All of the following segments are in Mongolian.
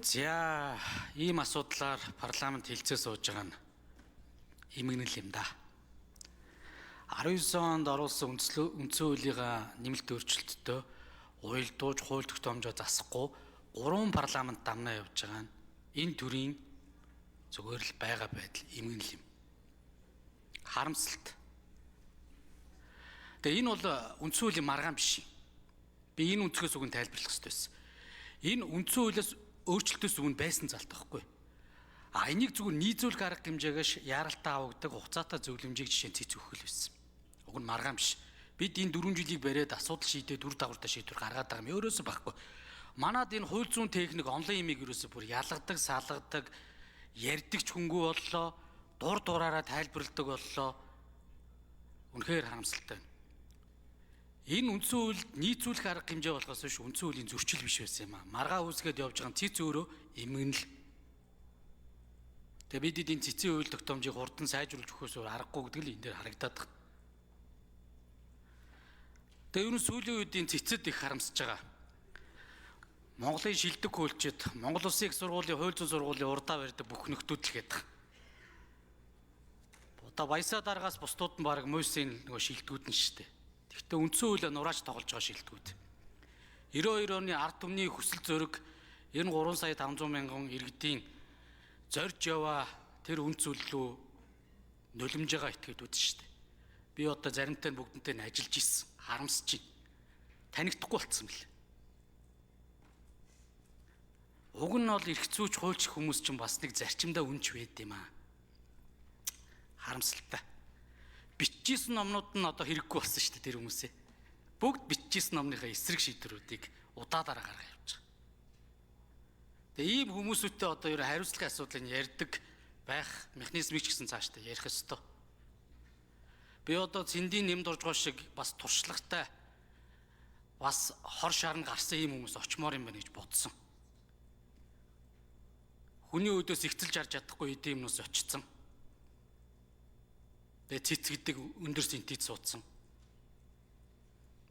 За, ийм асуудлаар парламент хилцээ сууж байгаа нь эмгэнэл юм да. 19 онд оруулсан үндсэн хуулийнхаа нэмэлт өөрчлөлттэй уялдууж хууль тогтоомжоо засахгүй 3 парламент дамнаа явж байгаа нь энэ төрийн зүгээр л байгаа байдал эмгэнэл юм. Харамсалт. Тэгээ энэ бол үндсэн хуулийн маргаан биш. Би энэ өнцгөөс үгэн тайлбарлах хэрэгтэй байсан. Энэ үндсэн хуулиас өөрчлөлтөөс өмнө байсан залт байхгүй. А энийг зүгээр нийцүүлэх арга хэмжээгээс яаралтай авагддаг хугацаатай зөвлөмжийг жишээ нь цэц өгөх л байсан. Уг нь маргаан биш. Бид энэ 4 жилийг бариад асуудал шийдээд үр дагавартай шийдвэр гаргаад байгаа юм. Өөрөөсөө байхгүй. Манад энэ хууль зүйн техник онлайн имийг ерөөсөө бүр ялгадаг, салгадаг, ярьдаг ч хүнгүй боллоо, дур дураараа тайлбарладаг боллоо. Үнэхээр харамсалтай байна. Энэ үндсэн хуульд нийцүүлэх арга хэмжээ болохоос биш үндсэн хуулийн зөрчил биш байсан юм аа. Маргаа үүсгээд явж байгаа цэц өөрөө эмгэнэл. Тэгээ бид энэ цэцэн хууль тогтоомжийг хурдан сайжруулж өгөхөөс өөр аргагүй гэдэг л энэ дээр харагдаад байна. Тэгээ ер нь сүүлийн үед энэ цэцэд их харамсаж байгаа. Монголын шилдэг хуульчид, Монгол Улсын их сургуулийн хууль зүйн сургуулийн урдаа барьдаг бүх нөхдүүд л гэдэг. Одоо Баясаа даргаас бусдууд нь баг муйсын нөгөө шилдэгүүд нь шүү дээ. Гэхдээ үндсэн хуулиа нурааж тоглож байгаа шилдэгүүд. 92 оны ард түмний хүсэл зориг 93 сая 500 мянган иргэдийн зорж яваа тэр үнд зүйллүү нулимж байгаа этгээдүүд шүү дээ. Би одоо заримтай нь бүгдэнтэй нь ажиллаж исэн. Харамсаж байна. Танигдахгүй болцсон бэл. Уг нь бол эрх зүйч хуульч хүмүүс чинь бас нэг зарчимдаа үнч байд юм аа. Харамсалтай. Бичижсэн номнууд нь одоо хэрэггүй болсон шүү дээ тэр хүмүүсээ. Бүгд бичижсэн номныхаа эсрэг шийдвэрүүдийг удаадаараа гаргаа явж байгаа. Тэгээ ийм хүмүүсүүдтэй одоо ер хариуцлагын асуудлыг ярьдаг байх механизмыг ч гэсэн цаашдаа ярих ёстой. Би одоо цэндийн нэмд оржгоо шиг бас туршлагатай бас хор шарн гарсан ийм хүмүүс очмоор юм байна гэж бодсон. Хүний өдөөс ихтэлж харж чадахгүй эдийн юмнаас очсон. Тэгээ цэц гэдэг өндөр синтез суудсан.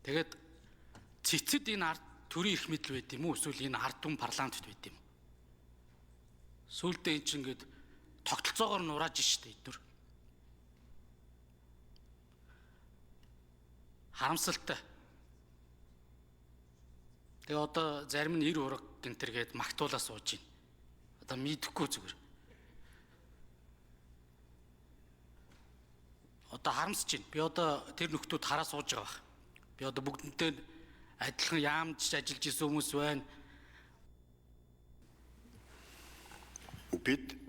Тэгээд цэцэд энэ ард төрийн эрх мэдэл байд юм уу эсвэл энэ ард түмэн парламентт байд юм уу? Сүүлдээ эн чинь ингээд тогтолцоогоор нурааж штэ эднүр. Харамсалтай. Тэгээ одоо зарим нь эр ураг гэнтергээд магтуулаа сууж байна. Одоо мэдхгүй зүгээр. Одоо харамсаж байна. Би одоо тэр нөхдүүд хараа сууж байгаа бах. Би одоо бүгдэнтэй адилхан яамж ажиллаж исэн хүмүүс байна. Бид